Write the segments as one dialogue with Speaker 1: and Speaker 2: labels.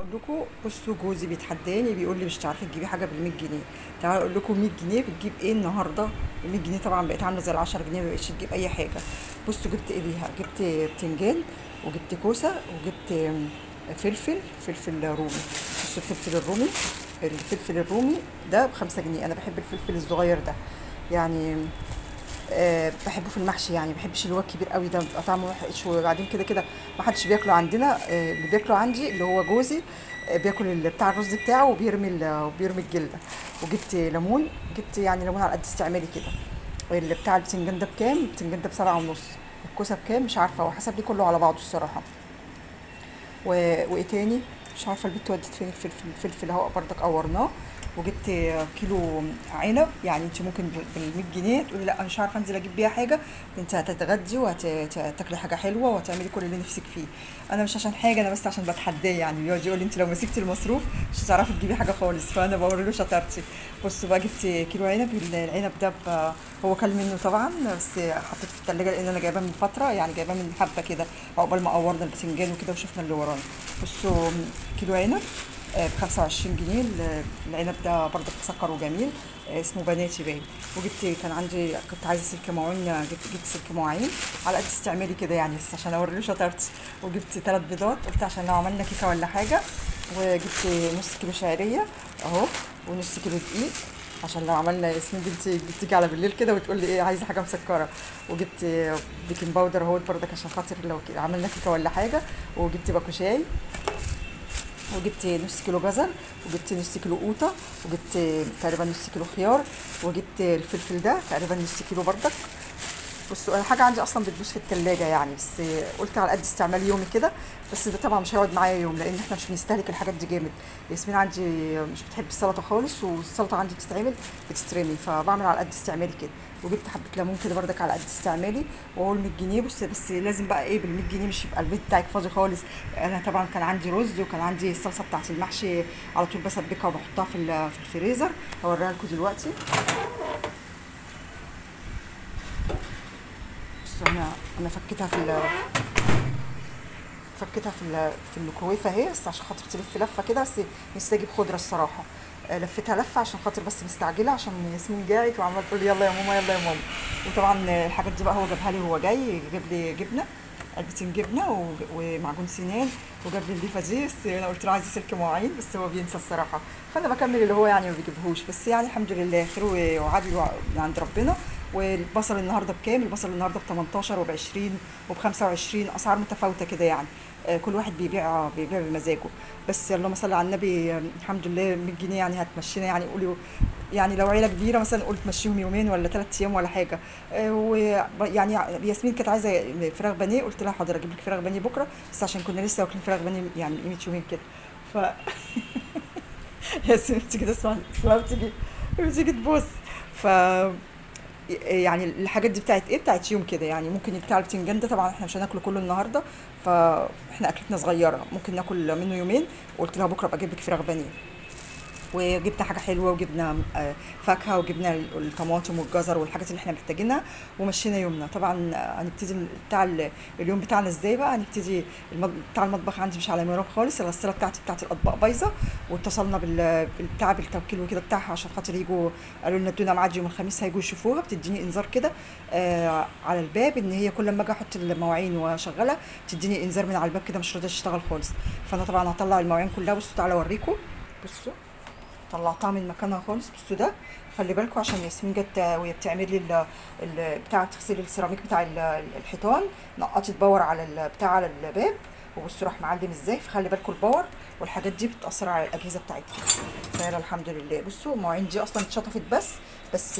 Speaker 1: اقول لكم بصوا، جوزي بيتحداني بيقول لي مش هتعرفي تجيبي حاجة بال 100 جنيه. تعالوا اقول لكم 100 جنيه بتجيب ايه النهارده؟ ال 100 جنيه طبعا بقت عامله زي ال 10 جنيه، ما بقتش تجيب اي حاجة. بصوا جبت ايه بيها؟ جبت بتنجان وجبت كوسة وجبت فلفل رومي. بصوا الفلفل الرومي، الفلفل الرومي ده ب5 جنيه. انا بحب الفلفل الصغير ده يعني، بحبه في المحشي يعني، ما بحبش اللي هو الكبير قوي ده، بيبقى طعمه وحش. وبعدين كده كده ما حدش بياكله عندنا، اللي بياكله عندي اللي هو جوزي، بياكل بتاع الرز بتاعه وبيرمي الجلدة. وجبت ليمون، جبت يعني ليمون على قد استعمالي كده. اللي بتاع البتنجان ده بكام؟ البتنجان ده ب7.5. الكوسه بكام مش عارفه، هو حسب لي كله على بعضه الصراحة. وايه تاني مش عارفه البت ودت فين الفلفل. الفلفل اهو برضك قورناه. وجبت كيلو عنب. يعني انت ممكن بال 100 جنيه تقولي لا مش عارفه انزل اجيب بيها حاجة، انت هتتغدي وهتاكلي حاجة حلوة وهتعملي كل اللي نفسك فيه. انا مش عشان حاجة، انا بس عشان بتحداه يعني، بيقعد يقول لي انت لو مسكتي المصروف مش هتعرفي تجيبي حاجة خالص، فانا بوري له شطارتي. بصوا بقى جبت كيلو عنب. العنب ده هو كل منه طبعا، بس حطيته في التلاجة لان انا جايباه من فترة، يعني جايباه من حبه كده عقبال ما قورنا البتنجان وكده وشفنا اللي ورانا. بصوا كيلو عنب ب25 جنيه. العنب ده برضك مسكر وجميل، اسمه بناتي باين. وجبت، كان عندي كنت عايزه سلك مواعين، جبت سلك مواعين على قد استعمالي كده يعني، بس عشان اوري له شطارتي. وجبت 3 بيضات قلت عشان لو عملنا كيكة ولا حاجة. وجبت نص كيلو شعرية اهو، ونص كيلو دقيق عشان لو عملنا، ياسمين بنتي بتيجي على بالليل كده وتقول لي ايه عايزه حاجة مسكره. وجبت baking powder اهو برضك عشان خاطر لو عملنا كيكة ولا حاجة. وجبت باكو شاي، وجبت نص كيلو جزر، وجبت نص كيلو قوطه، وجبت تقريبا نص كيلو خيار، وجبت الفلفل ده تقريبا نص كيلو بردك. بصوا انا حاجة عندي اصلا بتبوظ في التلاجة يعني، بس قلت على قد استعمال يومي كده. بس ده طبعا مش هيقعد معايا يوم لان احنا مش بنستهلك الحاجات دي جامد. ياسمين عندي مش بتحب السلطة خالص، والسلطة عندي بتتعمل بتترمي، فبعمل على قد استعمالي كده. وجبت حبه ليمون كده بردك على قد استعمالي. وهو ال 100 جنيه. بس لازم بقى ايه بال 100 جنيه، مش يبقى البيت بتاعك فاضي خالص. انا طبعا كان عندي رز وكان عندي الصلصه بتاعت المحشي على طول بسبكها وبحطها في الفريزر، هوريها لكم دلوقتي. بصوا انا فكيتها في الميكروويف اهي، بس عشان خاطر تلف لفه كده، بس نفسي اجيب خضرة الصراحة. لفتها لفه عشان خاطر بس مستعجلة، عشان ياسمين جاعت وعماله تقول لي يلا يا ماما يلا يا ماما. وطبعا الحاجات دي بقى هو جابها لي وهو جاي، جاب لي جبنه، علبتين جبنه ومعجون سنان، وجاب لي الليفه دي. بس انا قلت له عايزه سلك مواعين، بس هو بينسى الصراحة، فانا بكمل اللي هو يعني ما بيجيبهوش. بس يعني الحمد لله خير وعدل من عند ربنا. والبصل النهارده بكام؟ البصل النهارده ب18 وب20 وب25، اسعار متفاوتة كده يعني، كل واحد بيبيع بمزاجه. بس اللهم صل على النبي، الحمد لله 100 جنيه يعني هتمشينا يعني، قولي يعني لو عيله كبيرة مثلا قلت تمشيهم يومين ولا 3 ايام ولا حاجة. ويعني ياسمين كانت عايزه فراخ بانيه، قلت لها حاضر اجيب لك فراخ بانيه بكره، بس عشان كنا لسه واكلين فراخ بانيه يعني قيمة يومين كده. ف ياسمين بتيجي تسمع، بتيجي تبص. ف يعني الحاجات دي بتاعت ايه؟ بتاعت يوم كده يعني. ممكن بتاع البتنجان ده طبعا احنا مش هناكله كله النهارده، فاحنا اكلتنا صغيرة ممكن ناكل منه يومين. وقلت لها بكره ابقى اجيب لك فراخ بانيه. وجبنا حاجة حلوة، وجبنا فاكهة، وجبنا الطماطم والجزر والحاجات اللي احنا محتاجينها، ومشينا يومنا. طبعا هنبتدي بتاع اليوم بتاعنا ازاي بقى؟ هنبتدي بتاع المطبخ عندي مش على مرام خالص، الغسالة بتاعتي بتاعت الاطباق بايظة، واتصلنا بالبتاع بالتوكيل وكده بتاعها عشان خاطر يجوا، قالوا لنا ادونا ميعاد يوم الخميس هيجوا يشوفوها. بتديني انذار كده على الباب ان هي كل ما اجي احط المواعين واشغلها بتديني انذار من على الباب كده، مش راضية تشتغل خالص. فانا طبعا هطلع المواعين كلها. بصوا تعالوا اوريكم، بصوا طلعتها من مكانها خالص. بصوا ده خلي بالكم عشان ياسمين جت وهي بتعمل لي بتاع تغسيل السيراميك بتاع الحيطان، نقطت power على بتاع على الباب، وبصوا راح معلم ازاي. فخلي بالكم ال power والحاجات دي بتاثر على الاجهزة بتاعتكم. فيلا الحمد لله. بصوا المواعين دي اصلا اتشطفت بس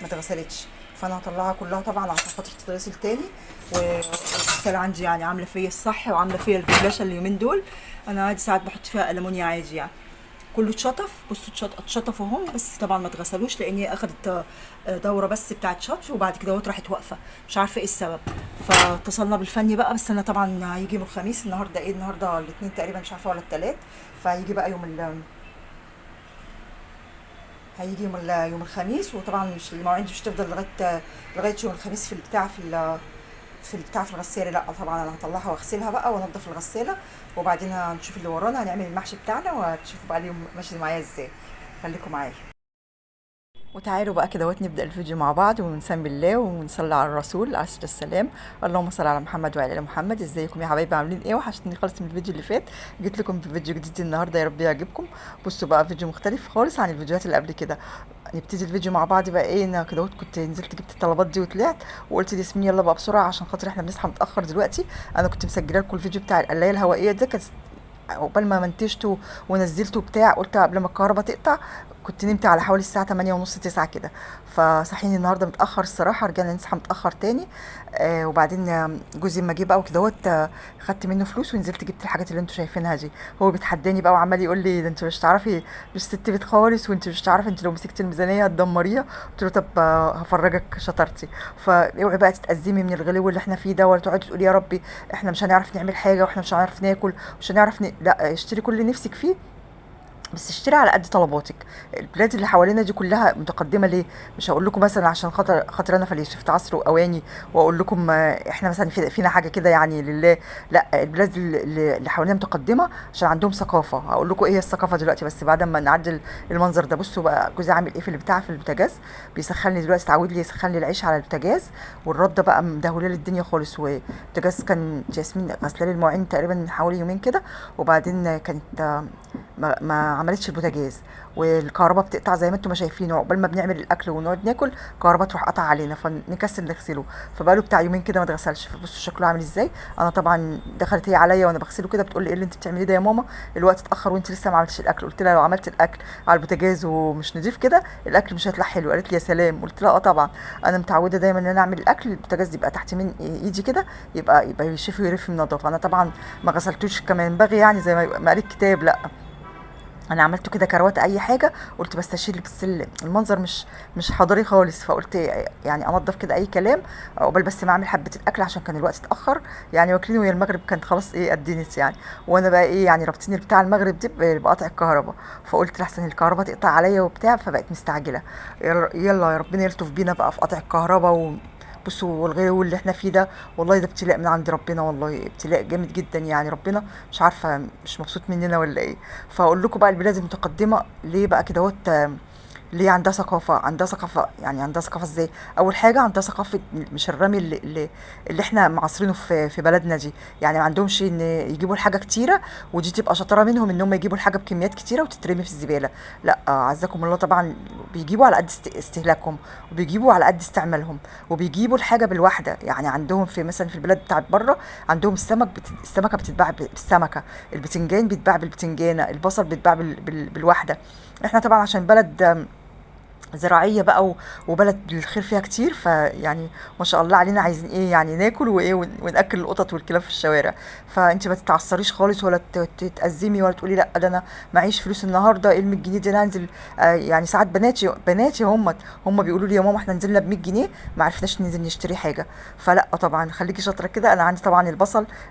Speaker 1: ما اتغسلتش، فانا هطلعها كلها طبعا عشان خاطر تتغسل تاني. والغساله عندي يعني عامله فيا الصح وعامله فيا الجلاشه اليومين دول. انا عادي ساعات بحط فيها المونيا عادي يعني. كله اتشطف، بصوا اتشطفوا اهم، بس طبعا ما اتغسلوش لان هي اخدت دوره بس بتاعت شطف، وبعد كده اهوت راحت واقفة، مش عارفه ايه السبب. فاتصلنا بالفني بقى، بس انا طبعا هيجي يوم الخميس. النهارده ايه؟ النهارده الاثنين تقريبا، مش عارفه ولا الثلاث. فهيجي بقى هيجي يوم الخميس. وطبعا مش المواعيد مش تفضل لغاية يوم الخميس في البتاع في في البتاع في الغسالة. لا طبعا انا هطلعها واغسلها بقى وانضف الغسالة، وبعدين هنشوف اللي ورانا، هنعمل المحشي بتاعنا وهتشوفوا بقى اليوم ماشي معايا ازاي. خليكم معايا. وتعالوا بقى كده نبدا الفيديو مع بعض، ونسمي الله ونصلي على الرسول عليه الصلاة والسلام. اللهم صل على محمد وعلى ال محمد. ازيكم يا حبايبي، عاملين ايه؟ وحشتني خالص من الفيديو اللي فات. جيت لكم بفيديو جديد النهارده، يا رب يعجبكم. بصوا بقى، فيديو مختلف خالص عن الفيديوهات اللي قبل كده. نبتدي الفيديو مع بعض بقى. ايه، انا كده كنت نزلت جبت الطلبات دي وطلعت، وقلت لياسمين يلا بقى بسرعة عشان خاطر احنا بنصحى متاخر دلوقتي. انا كنت مسجله لكم الفيديو بتاع القلايه الهوائية ده، كانت عقبال ما منتجته ونزلته بتاع، قلت قبل ما الكهرباء تقطع. كنت نمت على حوالي الساعة 8:30 9 كده، فصحيني النهارده متاخر الصراحة، رجعنا نصحى متاخر تاني. وبعدين جوزي لما جه بقى وكدهوت، خدت منه فلوس ونزلت جبت الحاجات اللي انتوا شايفينها دي. هو بيتحداني بقى وعمال يقول لي ده انت مش تعرفي، مش ست بيت خالص، وانت مش تعرفي، انت لو مسكت الميزانية هتدمريها. قلت له طب هفرجك شطارتي. فاوعي بقى تتازمي من الغلو اللي احنا فيه ده، ولا تقعدي تقولي يا ربي احنا مش هنعرف نعمل حاجة، واحنا مش هنعرف ناكل، مش هنعرف لا، اشتري كل اللي نفسك فيه، بس اشتري على قد طلباتك. البلاد اللي حوالينا دي كلها متقدمة ليه؟ مش هقول لكم مثلا عشان خاطر انا فيلسوفه عصر واواني واقول لكم احنا مثلا فينا حاجة كده يعني لله. لا، البلاد اللي حوالينا متقدمة عشان عندهم ثقافة. هقول لكم ايه هي الثقافة دلوقتي، بس بعد ما نعدل المنظر ده. بصوا بقى جوزي عامل ايه في البتاع في البوتاجاز، بيسخن لي دلوقتي، اتعود لي يسخن لي العيش على البوتاجاز، والرده بقى مدهوله لي الدنيا خالص. والبوتاجاز كان ياسمين غسله لي المواعين تقريبا من حوالي يومين كده، وبعدين كانت ما عملتش البوتاجاز، والكهرباء بتقطع زي ما انتم ما شايفين، وعقبال ما بنعمل الاكل ونقعد ناكل الكهرباء تروح قطع علينا، فنكسل نغسله، فبقاله بتاع يومين كده ما اتغسلش. فبصوا شكله عامل ازاي. انا طبعا دخلت هي عليا وانا بغسله كده، بتقول لي ايه اللي انت بتعمليه ده يا ماما، الوقت اتاخر وانت لسه ما عملتش الاكل. قلت لها لو عملت الاكل على البوتاجاز ومش نضيف كده الاكل مش هيطلع حلو. قالت لي يا سلام. قلت لها اه طبعا، انا متعوده دايما ان انا اعمل الاكل البوتاجاز يبقى تحت من ايدي كده، يبقى يشف ويرف من النظافة. انا طبعا ما غسلتوش كما ينبغي يعني زي ما قال الكتاب، لا انا عملته كده كروات اي حاجة، قلت بس اشيل بس المنظر مش حضاري خالص، فقلت يعني انضف كده اي كلام عقبال بس ما اعمل حبه الاكل، عشان كان الوقت اتاخر يعني، واكلين ويا المغرب كانت خلاص ايه ادينت يعني. وانا بقى ايه يعني رابطين بتاع المغرب دي بقطع الكهرباء، فقلت لحسن الكهرباء تقطع عليا وبتاع، فبقت مستعجلة. يلا يا ربنا يلطف بينا بقى في قطع الكهرباء. بصوا والغيو اللي احنا فيه ده، والله ده ابتلاء من عند ربنا، والله ابتلاء جامد جدا يعني، ربنا مش عارفه مش مبسوط مننا ولا ايه. فاقول لكم بقى البلاد المتقدمة ليه بقى كده اهوت، ليه عندها ثقافة؟ عندها ثقافة يعني، عندها ثقافة ازاي؟ اول حاجة عندها ثقافة مش الرمي اللي احنا معاصرينه في بلدنا دي، يعني ما عندهمش ان يجيبوا الحاجة كتيرة، ودي تبقى شطارة منهم ان هم يجيبوا الحاجة بكميات كتيرة وتترمي في الزبالة. لا عزكم الله، طبعا بيجيبوا على قد استهلاكهم، وبيجيبوا على قد استعمالهم، وبيجيبوا الحاجة بالواحده. يعني عندهم في مثلا في البلاد بتاعت بره عندهم السمك السمكة بتتباع بالسمكه، البتنجان بيتباع بالبتنجانه، البصل بيتباع بالواحده. احنا طبعا عشان بلد زراعية بقى وبلد الخير فيها كتير، فيعني ما شاء الله علينا، عايزين ايه يعني ناكل وايه وناكل القطط والكلاب في الشوارع. فانت ما تتعصريش خالص ولا تتأزمي ولا تقولي لا ده انا معيش فلوس النهارده، ايه ال 100 جنيه دي انا هنزل. يعني ساعات بناتي هم بيقولوا لي يا ماما احنا نزلنا ب 100 جنيه ما عرفناش ننزل نشتري حاجة. فلا طبعا خليكي شاطرة كده. انا عندي طبعا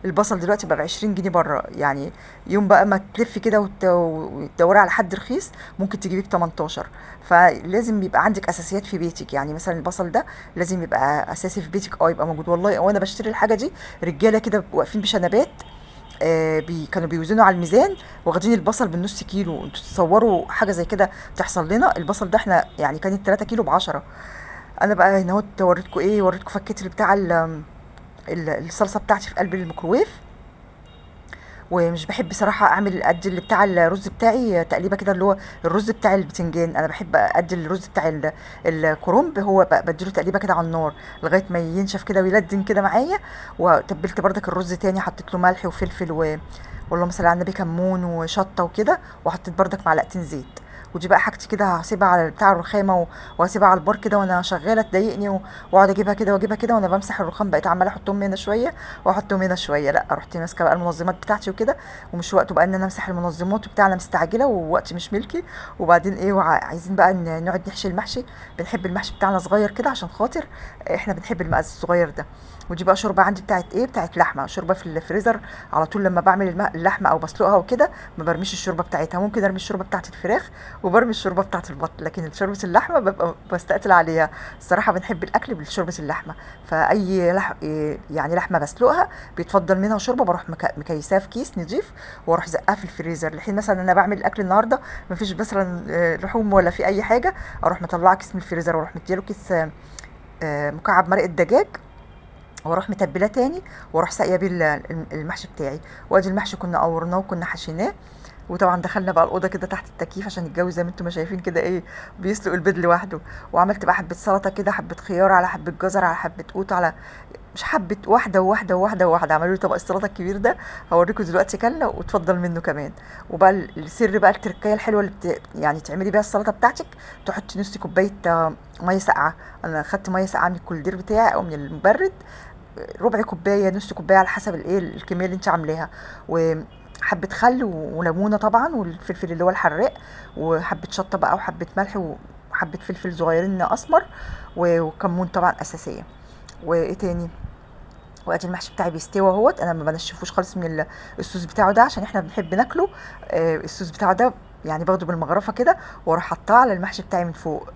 Speaker 1: البصل دلوقتي بقى ب 20 جنيه بره، يعني يوم بقى ما تلفي كده وتدوري على حد رخيص ممكن تجيبيه ب 18. فلازم يبقى عندك اساسيات في بيتك، يعني مثلا البصل ده لازم يبقى اساسي في بيتك، يبقى موجود. والله وانا بشتري الحاجة دي رجاله كده واقفين بشنبات، كانوا بيوزنوا على الميزان واخدين البصل بالنص كيلو. انتوا تتصوروا حاجة زي كده تحصل لنا؟ البصل ده احنا يعني كانت 3 كيلو ب10. انا بقى هنا اهوت وريتكم ايه، وريتكم فكيت اللي بتاع الصلصه بتاعتي في قلب الميكروويف. ومش بحب صراحة اعمل قد اللي بتاع الرز بتاعي تقليبه كده، اللي هو الرز بتاع البتنجان. انا بحب ادي الرز بتاع الكرنب، هو بديله تقليبه كده على النار لغاية ما ينشف كده ويلدن كده معايا. وتبلت بردك الرز تاني، حطيت له ملح وفلفل واللهم صل على النبي كمون وشطه وكده، وحطيت بردك معلقتين زيت. ودي بقى حاجتي كده هسيبها على بتاع الرخامه وهسيبها على البار كده وانا شغالة، تضايقني واقعد اجيبها كده واجيبها كده وانا بمسح الرخام، بقيت عماله احطهم هنا شوية واحطهم هنا شوية. لا رحت ماسكه بقى المنظمات بتاعتي وكده، ومش وقته بقى ان انا امسح المنظمات وبتاع، انا مستعجلة ووقتي مش ملكي. وبعدين ايه عايزين بقى نقعد نحشي المحشي، بنحب المحشي بتاعنا صغير كده عشان خاطر احنا بنحب المقاس الصغير ده. ودي بقى شوربة عندي بتاعت ايه، بتاعت لحمه، شوربة في الفريزر على طول لما بعمل اللحمة او بسلقها وكده ما برميش الشوربة بتاعتها، ممكن ارمي الشوربة بتاعت الفراخ وبرمي الشوربة بتاعه البط، لكن شوربة اللحمة ببقى بستقتل عليها الصراحة. بنحب الاكل بشوربه اللحمة، فاي يعني لحمه بسلقها بيتفضل منها شوربة، بروح مكيساها في كيس نضيف واروح زقها في الفريزر. لحين مثلا انا بعمل الاكل النهارده مفيش مثلا لحوم ولا في اي حاجة، اروح مطلعه كيس من الفريزر واروح مديله كيس مكعب مرقه دجاج، واروح متبلاه تاني واروح ساقيه بيه المحشي بتاعي. وادي المحشي كنا قورناه وكنا حشيناه. وطبعا دخلنا بقى الاوضة كده تحت التكييف عشان الجو زي ما انتم ما شايفين كده ايه بيسلق البيض لوحده. وعملت بقى حبه سلطة كده، حبه خيار على حبه جزر على حبه قوط، على مش حبه، واحدة وواحدة وواحدة وواحدة. عملوا لي طبق السلطة الكبير ده، هوريكم دلوقتي كلنا وتفضل منه كمان. وبقى السر بقى التركية الحلوة اللي يعني تعملي بيها السلطة بتاعتك، تحطي نص كوباية مية ساقعه. انا خدت مية ساقعه من الكولدير بتاعي او من المبرد، ربع كوباية نص كوباية على حسب الايه الكمية اللي انت عاملاها، وحبه خل وليمونه طبعا، والفلفل اللي هو الحراق، وحبه شطه بقى، وحبه ملح، وحبه فلفل صغيرين اسمر، وكمون طبعا اساسية. وايه تاني؟ وادي المحشي بتاعي بيستوي اهوت. انا ما بنشفوش خالص من الصوص بتاعه ده عشان احنا بنحب ناكله. الصوص بتاعه ده يعني باخده بالمغرفه كده واروح حطاه على المحشي بتاعي من فوق،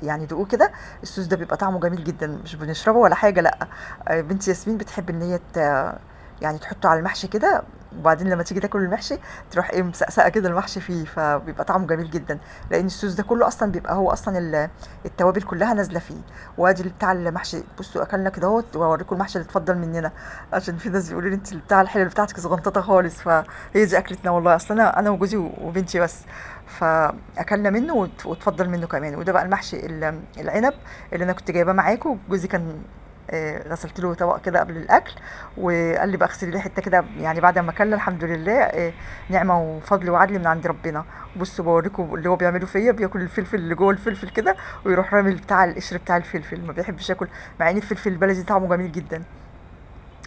Speaker 1: يعني دوقوه كده. الصوص ده بيبقى طعمه جميل جدا، مش بنشربه ولا حاجة لا. بنتي ياسمين بتحب ان هي يعني تحطه على المحشي كده، وبعدين لما تيجي تاكل المحشي تروح ايه مسقسقه كده المحشي فيه، فبيبقى طعمه جميل جدا، لان الصوص ده كله اصلا بيبقى هو اصلا التوابل كلها نازله فيه. وادي بتاع المحشي، بصوا اكلنا كده اهوت، واوريكم المحشي اللي اتفضل مننا، عشان في ناس بيقولوا لي انت بتاع الحلة بتاعتك صغنططه خالص، فهي دي اكلتنا والله، اصلا انا وجوزي وبنتي بس، فاكلنا منه واتفضل منه كمان. وده بقى المحشي العنب اللي انا كنت جايباه معاكم، جوزي كان غسلت له طبق كده قبل الاكل وقال لي بقى اغسلي لي حتة كده، يعني بعد ما اكلنا الحمد لله نعمه وفضل وعدل من عند ربنا. بصوا بوريكم اللي هو بيعمله فيا، بياكل الفلفل اللي جوه الفلفل كده ويروح رامي بتاع القشر بتاع الفلفل، ما بيحبش ياكل، مع ان الفلفل البلدي طعمه جميل جدا.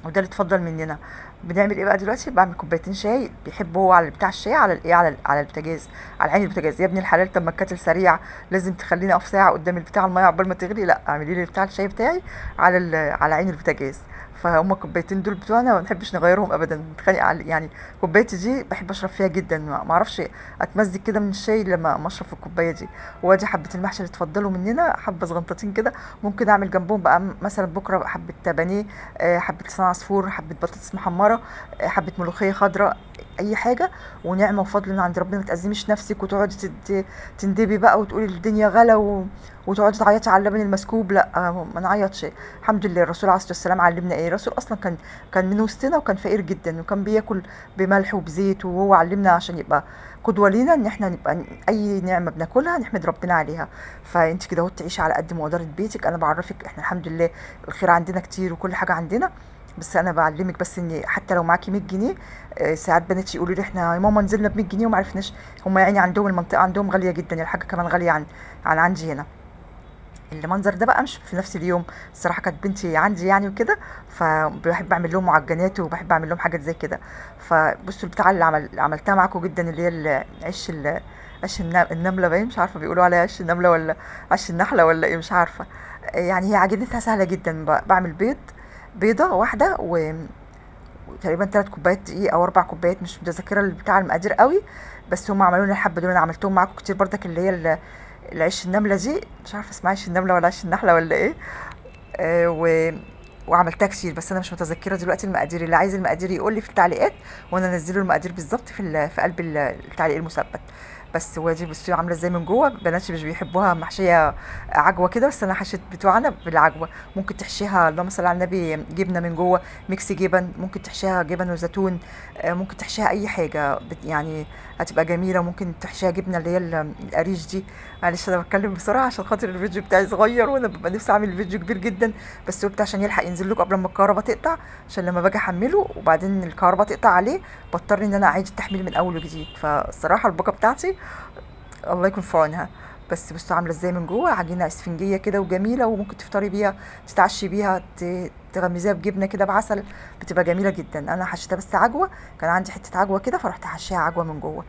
Speaker 1: وده اللي اتفضل مننا. بنعمل ايه بقى دلوقتي؟ بعمل كوبايتين شاي، بيحب هو على بتاع الشاي على الايه، على البوتاجاز، على عين البوتاجاز. يا ابن الحلال طب ما ال kettle سريع، لازم تخليني اقف ساعة قدام البتاع المية عقبال ما تغلي، لا اعملي لي بتاع الشاي بتاعي على عين البوتاجاز. فهم الكوبايتين دول بتوعنا ما بنحبش نغيرهم ابدا، بنتخانق على يعني كوبايتي دي بحب اشرب فيها جدا، ما اعرفش اتمزج كده من الشاي لما اشرب في الكوباية دي. وادي حبه المحشي اللي اتفضلوا مننا، حبه صغنطتين كده، ممكن اعمل جنبهم بقى مثلا بكره حبه بانيه، حبه لسان عصفور، حبه بطاطس محمرة، حبه ملوخية خضراء، اي حاجة. ونعمه وفضل من عند ربنا، ما تأزميش نفسك وتقعدي تندبي بقى وتقولي الدنيا غلا وتقعدي تعيطي على اللبن المسكوب، لا ما نعيطش. الحمد لله الرسول عليه الصلاة والسلام علمنا ايه. الرسول اصلا كان من وسطنا وكان فقير جدا، وكان بياكل بملح وبزيت، وهو علمنا عشان يبقى قدوة لينا ان احنا نبقى اي نعمه بناكلها نحمد ربنا عليها. فانت كده اهو تعيشي على قد مقدره بيتك. انا بعرفك احنا الحمد لله الخير عندنا كتير وكل حاجة عندنا، بس انا بعلمك بس ان حتى لو معاكي 100 جنيه، ساعات بناتي يقولوا لي احنا يا ماما نزلنا ب 100 جنيه وما عرفناش، هم يعني عندهم المنطقة عندهم غالية جدا، الحاجة كمان غالية عن عندي هنا. المنظر ده بقى مش في نفس اليوم الصراحة، كانت بنتي عندي يعني وكده، فبحب اعمل لهم معجنات وبحب اعمل لهم حاجات زي كده. فبصوا البتاع اللي عملتها معاكم جدا، اللي هي عش عش النملة، باين مش عارفه بيقولوا عليها عش النملة ولا عش النحلة ولا ايه مش عارفه. يعني هي عجينتها سهلة جدا، بعمل بيضة واحدة وتقريبا 3 كوبايات دقيق او 4 كوبايات، مش متذكرة بتاع المقادير قوي، بس هم عملوا لنا الحبة دول، انا عملتهم معاكم كتير بردك، اللي هي العيش النملة دي، مش عارفه اسمها عيش النملة ولا عيش النحلة ولا ايه، وعملتها كتير، بس انا مش متذكرة دلوقتي المقادير. اللي عايز المقادير يقول لي في التعليقات وانا انزله المقادير بالظبط في قلب التعليق المثبت. بس وادي بصوا عامله ازاي من جوه، بناتي مش بيحبوها محشيه عجوه كده، بس انا حشيت بتوعنا بالعجوه. ممكن تحشيها اللهم صل على النبي جبنه من جوه، mix جبن، ممكن تحشيها جبن وزيتون، ممكن تحشيها اي حاجة يعني هتبقى جميلة. ممكن تحشيها جبنه اللي هي القريش دي. معلش انا بتكلم بسرعة عشان خاطر الفيديو بتاعي صغير، وانا ببقى نفسي اعمل فيديو كبير جدا، بس قلت عشان يلحق ينزل لكم قبل ما الكهرباء تقطع، عشان لما باجي احمله وبعدين الكهرباء تقطع عليه بضطر ان انا اعيد التحميل من اول وجديد. فالصراحه الباقه بتاعتي الله يكون في عونها. بس بصوا عامله ازاي من جوه، عجينه اسفنجيه كده وجميلة، وممكن تفطري بيها، تتعشي بيها، تغمزيها بجبنه كده بعسل، بتبقى جميلة جدا. انا حشيتها بس عجوه، كان عندي حتة عجوه كده فرحت حشيها عجوه من جوه.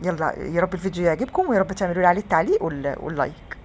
Speaker 1: يلا يا رب الفيديو يعجبكم، ويا رب تعملوا لي عليه التعليق وال like.